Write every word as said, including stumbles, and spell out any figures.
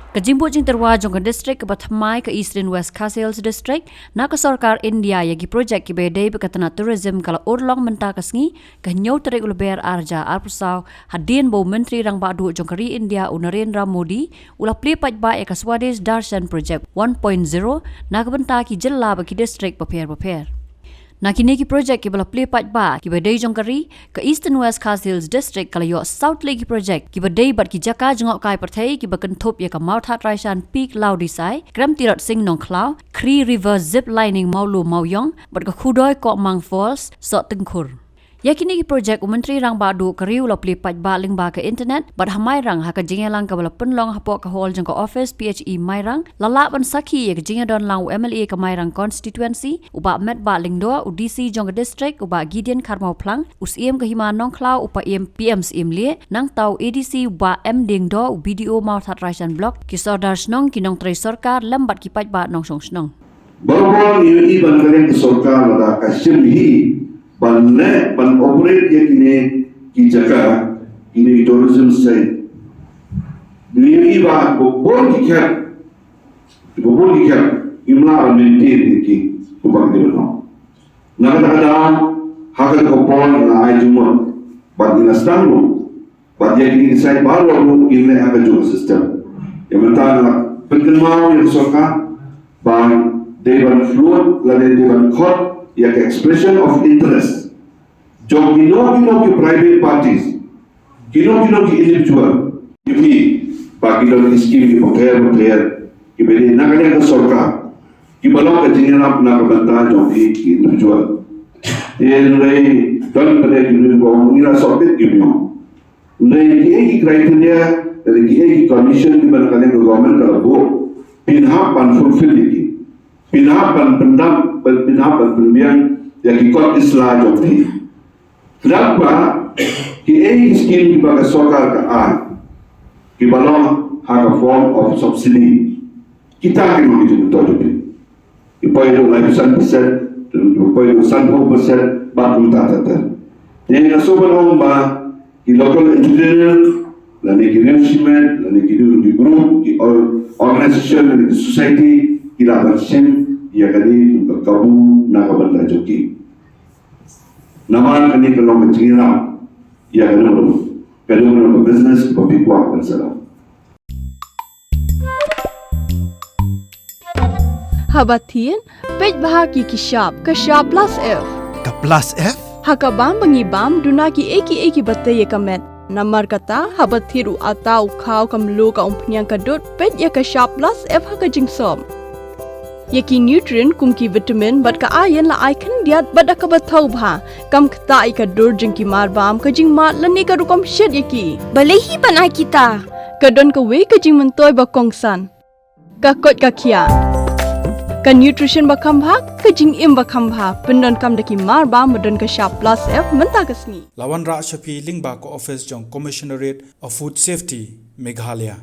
Ka jingbud jingtyrwa jong ka district kaba thymmai ka Eastern West Khasi Hills District na ka sorkar India ïa ki projek kiba dei bad ka tnat tourism ka la urlong mynta ka sngi, ka hynñiew tarik u Lber ar hajar arphew saw, hadien ba u Myntri Rangbah Duh jong ka ri India u Narendra Modi u la plie paidbah ïa ka Swadesh Darshan Project one point zero na ka bynta ki jylla bad ki district bapher bapher. Na kine ki projek kiba la plie paidbah kiba dei jong ka ri, ka Eastern West Khasi Hills District ka la ïoh saw tylli ki projek kiba dei bad ki jaka jngohkai pyrthei kiba kynthup ïa ka Mawthadraishan Peak Lawdisai, Krem Tirot Sing Nongkhlaw, Kri River Zip Lining Mawlu Mawiong, bad ka Khudoi Kokmang Falls Sohtyngkhur. Ïa kine ki projek u Myntri Rangbah Duh ka ri u la plie paidbah lyngba ka internet bad ha Mairang ha ka jingïalang kaba la pynlong hapoh ka hall jong ka office P H E Mairang, la lah ban sakhi ïa ka jingïadon lang u M L A ka Mairang Constituency, u Bah Metbah Lyngdoh, u D C jong ka district, u Bah Gideon Kharmawphlang, u Syiem ka Hima Nongkhlaw, u Paiem P M Syiem Lieh, nangta u A D C u Bah M Diengdoh, u B D O Mawthadraishan Block, ki sordar shnong, ki nongtrei sorkar lem bad ki paidbah nongshong shnong. Barabor ngi ïohi ba na ka liang ka sorkar lada ka shim hi ban leh ban operate ïa kine ki jaka, kine ki tourism site. Ngi ïohi ba bun ki khep, bun ki khep ngim lah ban maintain ïa ki kumba ki dei ban long. Na kata ka daw ha kata ka por ngi la ai jingmut bad ngi la sdang ruh bad ïa kine ki site baroh ruh kin leh ha kajuh ka system. Ïa mynta nga pynkynmaw ïa ka sorkar ba dei ban float lane dei ban khot ïa ka expression of interest jong kino kino ki private parties, kino kino ki individual, ki ba ki don ki scheme ki bapher bapher kiba dei na ka liang ka sorkar kiba long ka jingïarap na ka bynta jong ki individual. Te hynrei don pat ki briew kiba ong ngi la sop bit ki briew. Hynrei kiei ki criteria lane kiei ki condition kiba na ka liang ka government ka la buh, phin hap ban fulfill ïa ki, phin hap ban pyndap, ban phin hap ban pynbiang ïa ki kot ki sla jong phi. Khnang ba kiei ki scheme kiba ka sorkar ka ai kiba long ha ka form of subsidy, kita ki long ki jingmyntoi jong phi. Ki poi haduh laiphew san percent, ki poi haduh sanphew percent bad kumta ter ter. Te nga sngewbha ban ong ba ki local entrepreneur lane ki riew shimet lane ki dei ki group, ki or-, organisation lane ki society ki lah ban shim ïa kane ka kabu na ka bynta jong ki. Namar kane ka long ka jingïarap ïa kane ka long, kane ka long ka business ba phi kwah ban set up. Haba thied, peit bha ki ki shap, ka shap plus F. Ka plus F? Ha ka bam ba ngi bam, duna kiei kiei kiba tei ïa ka met. Namar kata, haba thied u atta, u khaw, ka mluh, ka umphniang, ka dud, peit ïa ka shap plus F ha ka jingsop. Ïa ki nutrient kum ki vitamin bad ka iron la ai khyndiat bad da kaba thaw bha. Kam ktah ïa ka dur jong ki mar bam, ka jingmad lane ka rukom shet ïa ki. Balei hi ban ai kita? Ka don kawei ka jingmyntoi ba kongsan. Ka koit ka khiah. Ka nutrition ba kham bha, ka jingim ba kham bha, pyndonkam da ki mar bam ba don ka shap plus F mynta ka sngi. La wanrah sha phi lyngba ka office jong Commissionerate of Food Safety, Meghalaya.